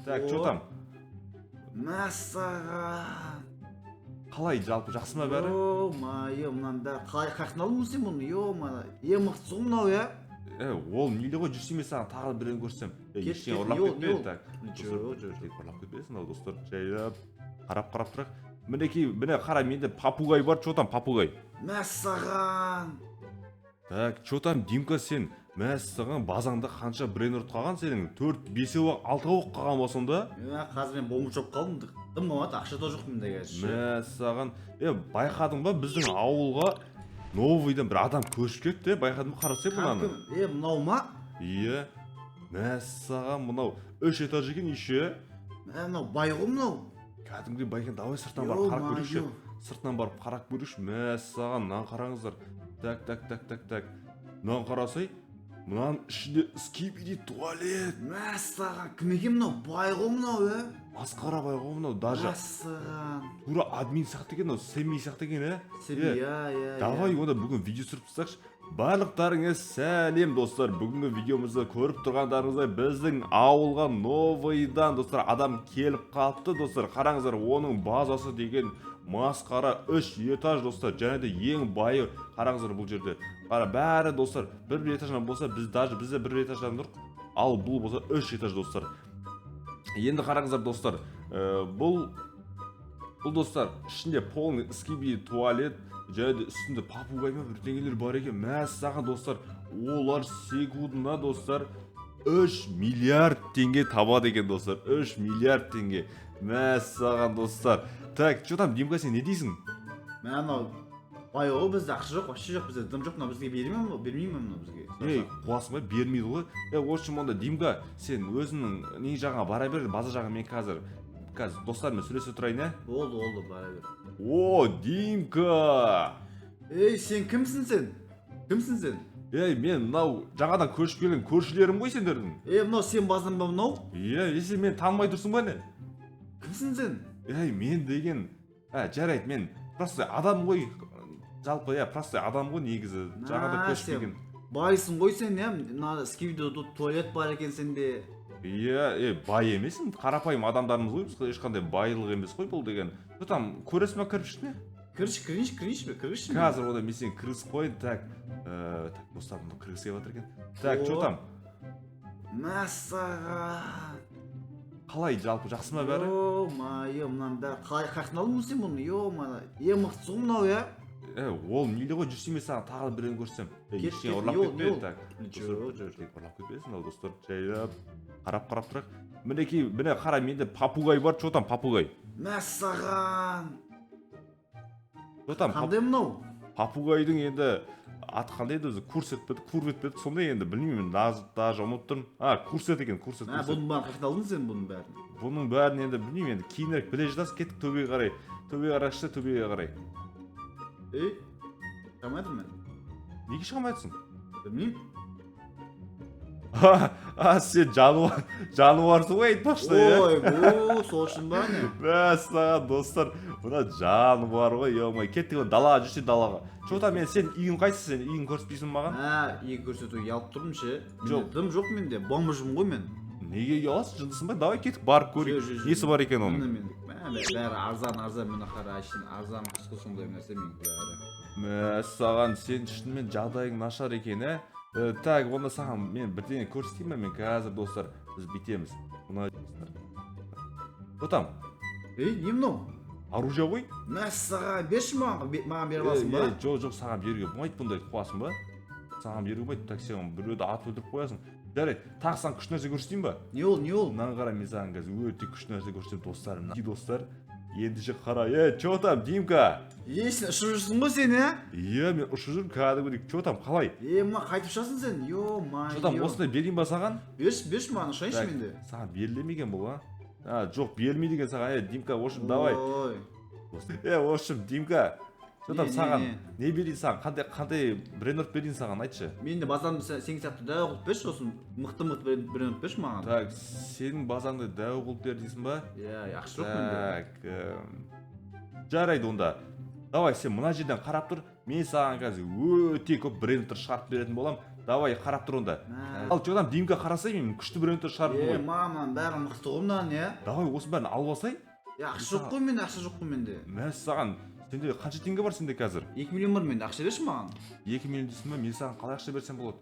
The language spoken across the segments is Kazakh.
Так, че О. там? Мәссаған! Қалай, жалпы жақсы ма бәрі? Ё-моё, мынаның бәрі қалай, қаяқтан алдың сен бұны? Ё-моё, ең мықтысы ғой мынау, иә? Е, ол мейлі ғой, жүрсем, мен саған тағы біреуін көрсетсем. Е, Кет, ештеңе кет, ұрлап не ол, не кетпе. ол? Так, Жоқ, достар, жоқ, тек ұрлап кетпесін ал, достар. Жайлап қарап, қарап тұрайық. Мінекей, міне, қара, менде попугай бар. Че там, попугай? Мәссаған! Так, че там, Димка, сен, мәссаған, базаңда қанша брейнрот қалған сенің? Төрт, бесеу ақ, алтау ақ қалған ба сонда? Е, қазір мен бомж болып қалдым, дым болмады, ақша да жоқ менде қазір ше. Мәссаған! Е, байқадың ба, біздің ауылға новыйдан бір адам көшіп кетті, байқадың ба? Қарасай мынаны. Кім? Е, мынау ма? Иә, мәссаған, мынау үш этаж екен еще. Мә, мынау бай ғой мынау. Кәдімгідей бай екен. Давай сыртынан барып қарап көрейікші. Ё-моё. Сыртынан барып қарап көрейікші. Мәссаған, мынаны қараңыздар. Так, так, так, так, так, мынаны қарасай, мынаның ішінде скибиди туалет. Мәссаған, кім екен мынау? Бай ғой мынау, е? Масқара бай ғой мынау даже. Мәссаған! Тура админ сияқты екен мынау, Сэмми сияқты екен, ә? Сен, Е, иә. Давай онда бүгін видео түсіріп тастайықшы. Барлықтарыңа сәлем, достар! Бүгінгі видеомызды көріп тұрғандарыңыздай, біздің ауылға новыйдан, достар, адам келіп қалыпты. Достар, қараңыздар, оның базасы деген масқара, үш этаж, достар, және де ең байы. Қараңыздар, бұл жерде қара, бәрі, достар, бір бір этаждан болса, біз даже, біз де бір этаждан тұрық, ал бұл болса үш этаж, достар. Енді қараңыздар, достар, бұл, достар, ішінде полный скибиди туалет және де үстінде попугай ма, бірдеңелер бар екен. Мәссаған, достар, олар секундына, достар, 3 миллиард теңге табады екен, достар, 3 миллиард теңге. Мәссаған, достар! Так, че там, Димка, сен не дейсің? Мә, мынау бай ғой, бізде ақша жоқ, вообще жоқ, бізде дым жоқ. Мынау бізге бере ме, бермей ме мынау бізге? Ей, қуасың ба, бермейді ғой. Е, в общем, онда, Димка, сен өзіңнің не жағыңа бара бер, база жағына. Мен қазір достарыммен сөйлесе тұрайын, иә? Болды, болды, бара бер. О, Димка! Ей, сен кімсің, сен кімсің сен? Ей, мен мынау жаңадан көшіп келген көршілерім ғой сендердің. Е, мынау сен базаң ба мынау? Иә, е, сен мені танымай тұрсың ба, не? Кімсің сен? Ей, мен деген, ә, жарайды, мен просто адам ғой жалпы, иә, просто адам ғой негізі, жаңадан А, көшіп сен келген. Байсың ғой сен, иә? Мына скибиди туалет бар екен сенде. Иә, е, бай емеспін, қарапайым адамдармыз ғой біз, ешқандай байлық емес қой бұл деген. Че там, көресің ба кіріп ішіне? Кірші, кірейінші, кірейінші, кіргізші. Қазір онда мен сені кіргізіп қояйын. Так, так, достар, мынау кіргісі келіп жатыр екен. Так, че О. там? Мәссаған! Қалай, жалпы жақсы ма бәрі? Ё-моё, мынаның бәрі қалай, қаяқтан алдың сен бұны? Ё-моё, ең мықтысы ғой мынау, иә? Е, ол мейлі ғой, жүрсем, мен саған тағы біреуін көрсетсем. Е, Кет, ештеңе кет, ұрлап не ол, кетпе. Не ол? Так, Жоқ, жоқ, тек ұрлап кетпесін ал, достар. Жайлап қарап, қарап тұрайық. Мінекей, міне, қара, менде попугай бар. Че там, попугай? Мәссаған! Че там? Қандай мынау? Попугайдың енді аты қандай еді өзі? Курсет пе еді, курвет пе еді, сондай енді, білмеймін, даже ұмытып тұрмын. А, курсет екен, курсет. Мә, Курсет. бұның бәрін қаяқтан алдың сен, бұның бәрін? Бұның бәрін енді білмеймін, енді кейінірек біле жатасыз. Кеттік төбеге қарай, төбеге қарайықшы, төбеге қарай. Ей, шыға алмай жатырмын мен. Неге шыға алмай жатырсың? Білмеймін. А, сен жануар, жануарсың ғой айтпақшы, иә? Ой, бұл сол үшін ба, не? Мәссаған, достар, мына жануар ғой, е. Кеттік онда далаға, жүрші далаға. Че там, мен, сен үйің қайсы, сен үйің көрсетпейсің маған? Мә, үй көрсетуге ұялып тұрмын ше. Жоқ. Менде дым жоқ, менде бомжымын ғой мен. Неге ұяласың, жындысың ба? Давай кеттік, барып көрейік. Жүр, жүр, жүр. Несі бар екен оның? Міне менде, мә, бәрі арзан, арзан, міне қара, әшейін арзан қысқы сондай нәрсе менікі бәрі. Мәссаған, сен шынымен жағдайың нашар екен, ә? Так, онда саған мен бірдеңе көрсетейін ба мен қазір, достар? Біз бүйтеміз. Мына, достар. Что там? Ей, не мынау? Оружие ғой. Мәссаған, берші маған, маған бере аласың ба? Ей, жоқ, жоқ, саған беруге болмайды бұндай, қуасың ба? Саған беруге болмайды. Так, сен біреуді атып өлтіріп қоясың. Жарайды, тағы саған күшті нәрсе көрсетейін ба? Не ол, не ол? Мынаны қара, мен саған қазір өте күшті нәрсе көрсетемін, достар. Мына, достар, ендеше қара. Е, че там, Димка? Ей, сен ұшып жүрсің ғой сен, иә? Иә, мен ұшып жүрмін кәдімгідей. Че там, қалай? Е, мына қайтып ұшасың сен, ё-моё. Че там, осындай берейін ба саған? Берші, берші маған, ұшайыншы Так, мен де. саған беріле ме екен бұл, а? А, жоқ, берілмейді екен саған. Е, Димка, в общем, давай. Ой. Е, в общем, Димка, че там, Не, не, саған не? не берейін саған? Қандай брейнрот берейін саған, айтшы? Мен де базамды сен сияқты дәу қылып берші, сосын мықты мықты біреуін берші маған. Так, сенің базаңды дәу қылып бер дейсің ба? Иә, ақша жоқ менде. Так, жарайды онда. Давай, сен мына жерден қарап тұр, мен саған қазір өте көп брейнроттар шығарып беретін боламын. Давай, қарап тұр онда. Мә. Ал че там, Димка, қарасай, мен күшті брендтер шығардым Е, ғой. Мама, бәрі мықты ғой мынаның, иә. Давай, осының бәрін алып алсай. Е, ақша жоқ қой менде, ақша жоқ қой менде. Мәссаған, сенде қанша теңге бар сенде қазір? 2 миллион бар менде, ақша берші маған. 2 миллион дейсің ба? Мен саған қалай ақша берсем болады?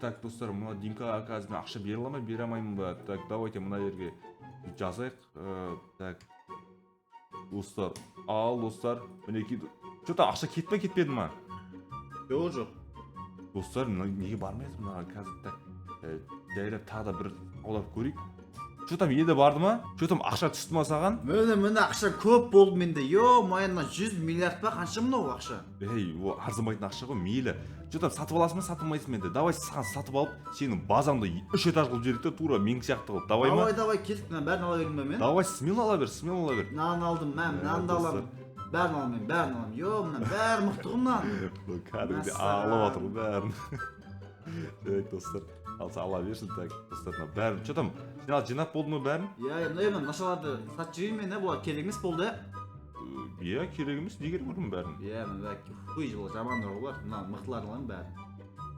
Так, достар, мына Димкаға қазір мен ақша бере аламын ба, бере алмаймын ба? Так, давайте мына жерге жазайық. Так, достар, ал, достар, мінекей. Че то ақша кетті ма, кетпеді ма? Жоқ, жоқ. Достар, мына неге бармай жатыр мына қазір? Так, жайлап тағы да бір аулап көрейік. Че там, енді барды ма? Че там, ақша түсті ма саған? Міне, міне, ақша көп болды менде. Ё-моё, мына 100 миллиард па, қанша мынау ақша? Ей, ол арзымайтын ақша ғой, мейлі. Че там, сатып аласың ба, сатып алмайсың ба енді? Давай, саған сатып алып, сенің базаңды үш этаж қылып жіберейік та, тура менің сияқты қылып, давай ма? Давай, давай, кеттік. Мына бәрін ала берейін ба мен? Давай, смело ала бер, смело ала бер. Мынаны алдым, мә, мынаны да Достар. аламын, бәрін аламын мен, бәрін аламын. Е, мына бәрі мықты ғой мынаның. Бұл кәдімгідей Мәссаған. алып жатыр ғой бәрін. Так, достар, алса, ала берсін. Так, достар, мына бәрін, че там, сен ал, жинап болдың ба бәрін? Иә, мына, мына нашаларды сатып жіберейін мен, иә, бұлар керек емес болды, иә. Иә, керек емес, не керек оның бәрін? Иә, мына бәрі хуй, бұл жамандар ғой бұлар. Мына мықтыларын аламын бәрін.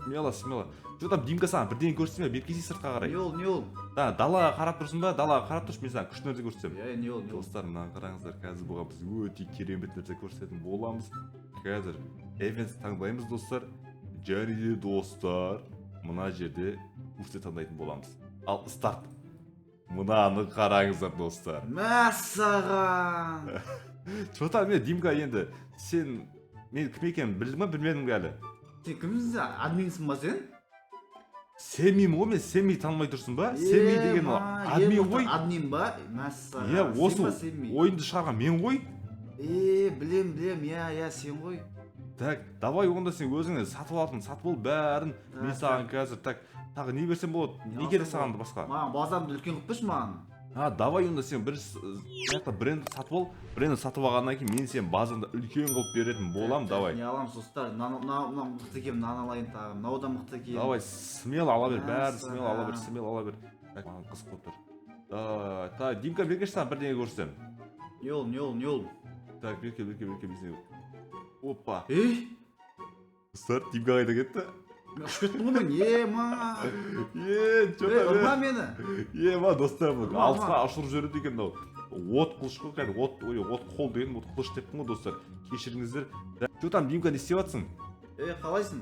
Смело, смело. Че там, Димка, саған бірдеңе көрсетейін ба? Бері келсей, сыртқа қарай. Не ол, не ол? Да, далаға қарап тұрсың ба? Далаға қарап тұршы, мен саған күшті нәрсе көрсетемін. Иә, не ол, не ол? Достар, мынаны қараңыздар, қазір бұған біз өте керемет нәрсе көрсететін боламыз. Қазір events таңдаймыз, достар, және де, достар, мына жерде курсты таңдайтын боламыз. Ал, старт! Мынаны қараңыздар, достар. Мәссаған! Че там, е, Димка, енді сен мен кім екенімді білдің ба, білмедің бе әлі? Сен кімсің, сен админсің ба сен? Семеймін ғой мен. Семей танымай тұрсың ба? Семей деген ол админ ғой. Админ ба? Мәссаған! Иә, Сен осы ба, Семей? ойынды шығарған мен ғой. Е, білем, білем, иә, иә, сен ғой. Так, давай онда, сен өзің сатып алатын сатып ал бәрін. Мен Так, саған қазір, так, тағы не берсем болады? Не Не керек алсам саған басқа? Маған базамды үлкен қылып берші маған. А, давай онда, сен бір мына жақта бренд сатып ал. Бренд сатып алғаннан кейін мен сенің базаңды үлкен қылып беретін боламын. Давай. Не аламыз, достар? Мынаны, мынау мықты екен, мынаны алайын тағы, мынау да мықты екен. Давай, смело ала бер бәрін, смело ала бер. Мәссаған. Смело ала бер. Так, маған қызық болып тұр. Давай, так, Димка, бері келші, саған бірдеңе көрсетемін. Не ол, не ол, не ол? Так, бері кел, бері кел, бері кел, мен сені, опа! Ей! Достар, Димка қайда кетті? Мен ұшып кеттім ғой мен, е ма! Е, че? Ей, ұрма мені! Е, ма, достар, бұл Ұрма, алысқа ұрма. ұшырып жібереді екен мынау от қылыш қой кәдімгі. От, ой, от қол деген, от қылыш деппін ғой, достар, кешіріңіздер. Че там, Димка, не істеп жатсың? Ей, қалайсың?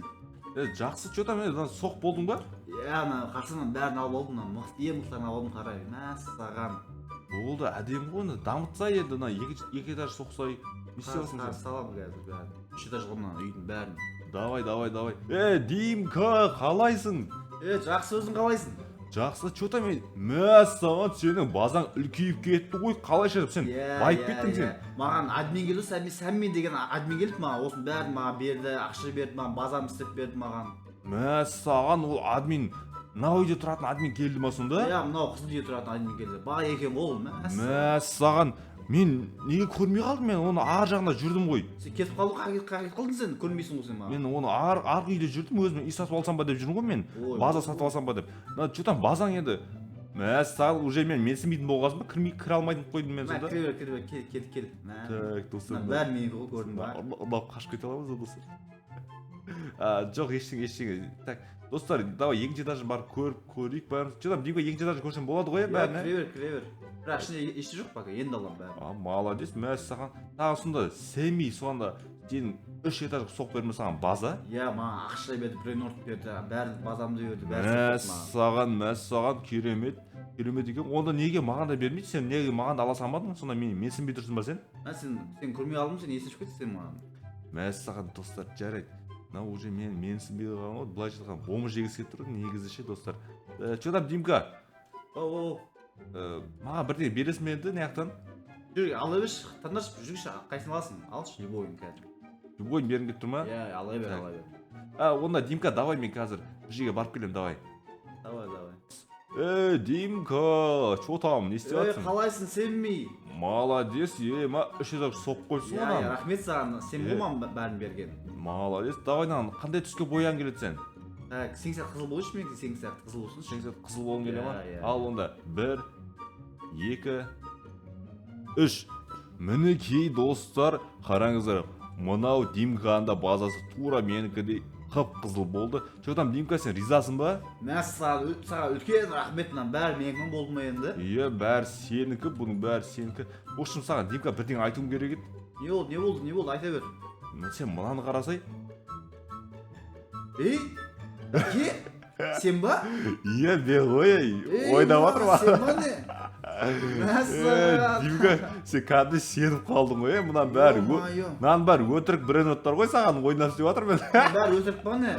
Е, жақсы. Че там, е, мына соқ болдың ба? Иә, ана қарсынан бәрін алып алдым, мына мықты, ең мықтыларын алып алдым, қарай, мәссаған! Болды, әдемі ғой. Енді дамытса, енді мына екі этаж соқсай. Не істеп жатсың сен? Саламын қазір бәрін, үш этаж ғой мына үйдің бәрін. Давай, давай, давай. Е, Димка, қалайсың? Е, жақсы, өзің қалайсың? Жақсы. Че там, е, мәссаған, сенің базаң үлкейіп кетті ғой, қалайша сен Иә, байып иә, кеттің сен? Иә. Маған админ келді, Сәми, Сәммен деген админ келді, маған осының бәрін маған берді, ақша берді маған, базамды істеп берді маған. Мәссаған, ол админ мына үйде тұратын админ келді ма сонда? Иә, мынау қызыл үйде тұратын админ келді, бай екен ғой ол, мәссаған! Мәссаған, мен неге көрмей қалдым? Мен оны ар жағында жүрдім ғой. Сен кетіп қалдың, қай кетіп қалдың сен? Көрмейсің ғой сен маған. Мен оны арғы үйде жүрдім, өзім үй сатып алсам ба деп жүрмін ғой мен. Ой, база сатып алсам ба деп. Мына че там, базаң енді, мәссаған, уже мен менсінбейтін болғансың ба? Кірмей, кіре алмайтын қойдым мен Мә, сонда. Кіре бер, кіре бер, кел, кел, кел, мә. Так, достар, Мына бәрі менікі ғой, көрдің ба? Ұрлап қашып кете аламыз ба, достар? А, жоқ, ештеңе, ештеңе. Так, достар, давай екінші этажын барып көріп көрейік бәріміз. Че там, Димка, екінші этажын көрсем болады ғой, иә, Иә, бәрін? кіре бер, кіре бер, бірақ ішінде ештеңе жоқ пока, енді аламын бәрін. А, молодец, мәссаған! Тағы сонда Семи сонда сен үш этаж соғып берді ме саған база? Иә, маған ақша берді, брейнрот берді, бәрін, базамды берді, бәрін істеп берді маған. Мәссаған, мәссаған, керемет, керемет екен. Онда неге маған да бермейді? Сен неге маған да ала салмадың сонда? Мен менсінбей тұрсың ба сен? Мә, сен көрмей қалдың, сен есің шығып кетті сен маған. Мәссаған, достар, жарайды, мынау уже мен менсінбей қалған ғой, былайша айтқанда, бомж жегісі келіп тұр негізі ше, достар. Че там, Димка? Оу, оу. Маған бірдеңе бересің бе енді мына жақтан? Жүр, ала берші, таңдашы, жүрші, қайсысын аласың? Алшы любойын қазір. Любойын бергім келіп тұр ма? Иә, ала бер. Так. Ала бер. А, онда, Димка, давай, мен қазір бір жерге барып келемін, давай. Давай, давай. Е, Димка, че там, не істеп Ей, жатсың? Қалайсың, Семми? Молодец, е, ма, үш этаж соғып қойыпсың Иә, ғой иә, мынаны. рахмет саған, сен Е. ғой маған бәрін берген. Молодец, давай, мынаны қандай түске бояғың келеді сен? Так, сен сияқты қызыл болайыншы, менікі сен сияқты қызыл болсыншы. Сен сияқты қызыл болғың келе ма? Иә, иә. Ал онда бір, екі, үш. Мінекей, достар, қараңыздар, мынау Димканың да базасы тура менікіндей. Қып қызыл болды. Че там, Димка, сен ризасың ба? Мәссаған, саған үлкен рахмет. Мынаның бәрі менікі болды ма енді? Иә, бәрі сенікі, бұның бәрі сенікі. В общем, саған, Димка, бірдеңе айтуым керек еді. Не болды, не болды, не болды, айта бер. Сен мынаны қарасай. Ей, әке, сен ба? Иә, мен ғой, ей. Ей, Ойнап мына жатырмын. Сен ба, не? Мәссаған. Димка, сен кәдімгі сеніп қалдың ғой, е, мынаның бәрі Ё-моё. Мынаның бәрі өтірік брейнроттар ғой, саған ойнап істеп жатырмын мен. Бәрі өтірік па, не?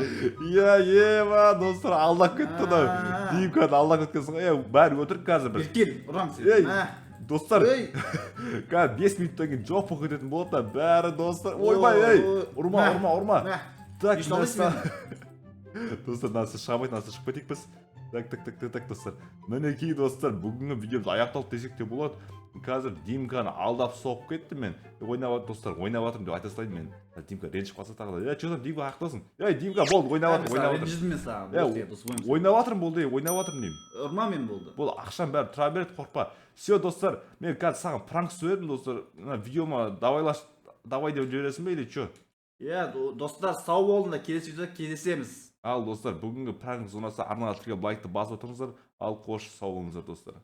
Иә, ема, достар, алдап кетті мынау. А. Димканы алдап кеткенсің ғой, е, бәрі өтірік қазір бір. Бері кел, ұрам сені. Ей. Мә. Достар, Ей. қазір 5 минуттан кейін жоқ болып кететін болады да бәрі, достар. Ойбай, ей, Ой, ұрма, мә, ұрма, ұрма. Мә. Так, Не ұсталайсың мына, достар, мынасы шыға алмайды, мынасы шығып кетейік біз. Так, так, так, так, так, достар, мінекей, достар, бүгінгі видеомыз аяқталды десек те болады. Қазір Димканы алдап соғып кеттім мен. Ойнап жатыр, достар, ойнап жатырмын деп айта салайын мен. Димка ренжіп қалса тағы да. Е, че там, Димка, аяқталсын. Ей, Димка, болды, ойнап жатырмын, ойнап жатырмын. Ренжідім мен саған. Е, Болды, дос бойым. Ойнап жатырмын, болды, ей, ойнап жатырмын деймін. Ұрма мен, болды. Бұл ақшам бәрі тұра береді, қорықпа. Все, достар, мен қазір саған пранк істеп едім, достар. Мына видеома давайлаш, давай деп жібересің бе или че? Иә, достар, сау болыңдар, келесі видеода кездесеміз. Ал, достар, бүгінгі пранк ұнаса, арнаға тіркеліп, лайкты басып отырыңыздар. Ал қош, сау болыңыздар, достар.